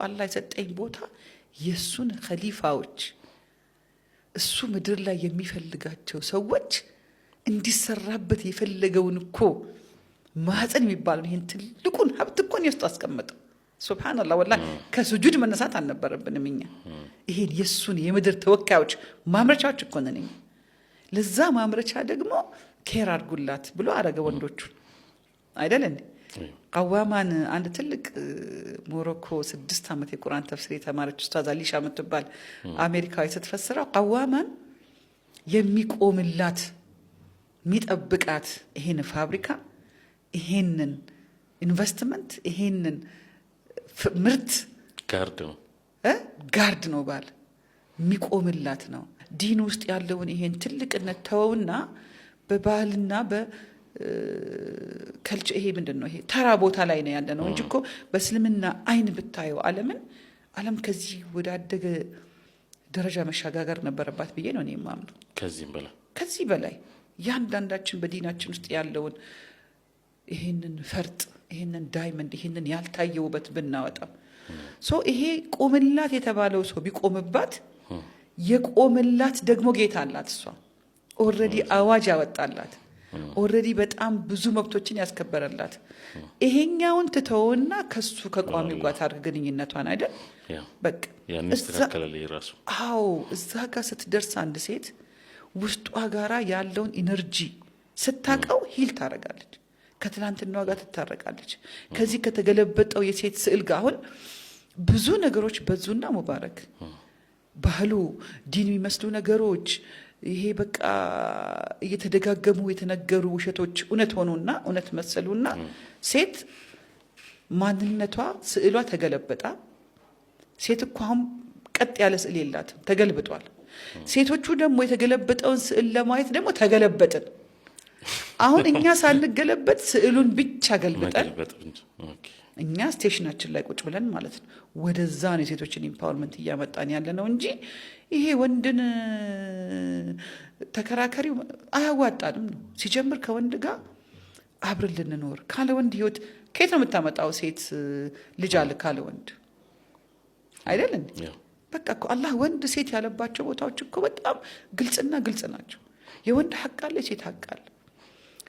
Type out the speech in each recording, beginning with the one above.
አላህ የሰጠኝ ቦታ የእሱን ኸሊፋዎች፣ እሱ ምድር ላይ የሚፈልጋቸው ሰዎች እንዲሰራበት የፈለገውን እኮ ማህፀን የሚባለውን ይህን ትልቁን ሀብት እኮ እኔ ውስጥ አስቀመጠው። ሱብሓነላህ፣ ወላሂ ከሱጁድ መነሳት አልነበረብንም እኛ። ይሄን የእሱን የምድር ተወካዮች ማምረቻዎች እኮ ነን እኛ። ለዛ ማምረቻ ደግሞ care አድርጉላት ብሎ አረገ ወንዶቹን፣ አይደል እንዴ? ቀዋማን አንድ ትልቅ ሞሮኮ 6 ዓመት የቁርአን ተፍሲር የተማረች ኡስታዝ አሊሻ የምትባል አሜሪካዊ ስትፈስረው ቀዋማን የሚቆምላት፣ የሚጠብቃት፣ ይሄን ፋብሪካ፣ ይሄንን ኢንቨስትመንት፣ ይሄንን ምርት guard ነው። Guard ነው፣ ባል የሚቆምላት ነው። ዲን ውስጥ ያለውን ይሄን ትልቅነት ተወውና በባህልና በ culture ይሄ ምንድን ነው? ይሄ ተራ ቦታ ላይ ነው ያለ ነው እንጂ እኮ በእስልምና አይን ብታየው ዓለምን፣ ዓለም ከዚህ ወዳደገ ደረጃ መሸጋገር ነበረባት ብዬ ነው እኔ የማምነው። ከዚህም በላይ። ከዚህ በላይ። ያንዳንዳችን በዲናችን ውስጥ ያለውን ይሄንን ፈርጥ፣ ይሄንን diamond፣ ይሄንን ያልታየ ውበት ብናወጣው፣ so ይሄ ቆምላት የተባለው ሰው ቢቆምባት የቆምላት ደግሞ ጌታ አላት። እሷ already አዋጅ ያወጣላት፣ already በጣም ብዙ መብቶችን ያስከበረላት፣ ይሄኛውን ትተውና ከሱ ከቋሚው ጋር ታርግ ግንኙነቷን፣ አይደል? በቃ። ያን ይስተካከላል ራሱ። አዎ፣ እዛ ጋር ስትደርስ አንድ ሴት ውስጧ ጋራ ያለውን energy ስታቀው heal ታደርጋለች። ከትላንትናዋ ጋር ትታረቃለች። ከዚህ ከተገለበጠው የሴት ስዕል ጋር አሁን ብዙ ነገሮች በዙና ሙባረክ፣ ባህሉ ዲን የሚመስሉ ነገሮች፣ ይሄ በቃ እየተደጋገሙ የተነገሩ ውሸቶች እውነት ሆኑና እውነት መሰሉና ሴት ማንነቷ ስዕሏ ተገለበጣ። ሴት እኮ አሁን ቀጥ ያለ ስዕል የላትም፣ ተገልብጧል። ሴቶቹ ደግሞ የተገለበጠውን ስዕል ለማየት ደግሞ ተገለበጥን። አሁን እኛ ሳንገለበጥ ስዕሉን ብቻ ገልብጠን እኛ station ኣችን ላይ ቁጭ ብለን ማለት ነው። ወደዛ ነው የሴቶችን empowerment እያመጣን ያለ ነው እንጂ ይሄ ወንድን ተከራከሪው አያዋጣንም ነው። ሲጀምር ከወንድ ጋር አብረን ልንኖር፣ ካለ ወንድ ህይወት ከየት ነው የምታመጣው? ሴት ልጅ አለ ካለ ወንድ፣ አይደል እንዴ? በቃ እኮ አላህ ወንድ ሴት ያለባቸው ቦታዎች እኮ በጣም ግልጽና ግልጽ ናቸው። የወንድ ሀቅ አለ፣ የሴት ሀቅ አለ።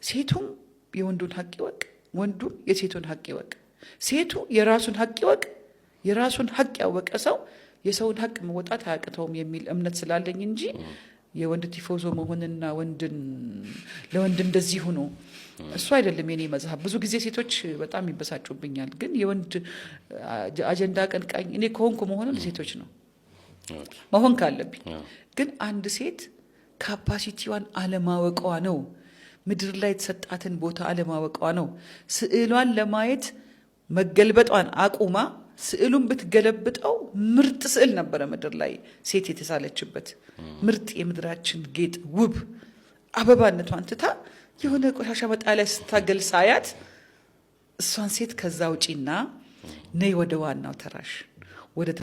ሴቱም የወንዱን ሀቅ ይወቅ፣ ወንዱም የሴቱን ሀቅ ይወቅ። ሴቱ የራሱን ሀቅ ይወቅ። የራሱን ሀቅ ያወቀ ሰው የሰውን ሀቅ መወጣት አያቅተውም የሚል እምነት ስላለኝ እንጂ የወንድ ቲፎዞ መሆንና ወንድን ለወንድ እንደዚህ ሆኖ እሱ አይደለም የኔ መዝሀብ። ብዙ ጊዜ ሴቶች በጣም ይበሳጩብኛል። ግን የወንድ አጀንዳ አቀንቃኝ እኔ ከሆንኩ መሆኑ ለሴቶች ነው መሆን ካለብኝ። ግን አንድ ሴት capacity ዋን አለማወቋ ነው፣ ምድር ላይ የተሰጣትን ቦታ አለማወቋ ነው። ስዕሏን ለማየት መገልበጧን አቁማ ስዕሉን ብትገለብጠው ምርጥ ስዕል ነበረ ምድር ላይ ሴት የተሳለችበት፣ ምርጥ የምድራችን ጌጥ ውብ አበባነቷን ትታ የሆነ ቆሻሻ መጣያ ስታገል ሳያት እሷን ሴት ከዛ ውጪና ነይ ወደ ዋናው ተራሽ ወደ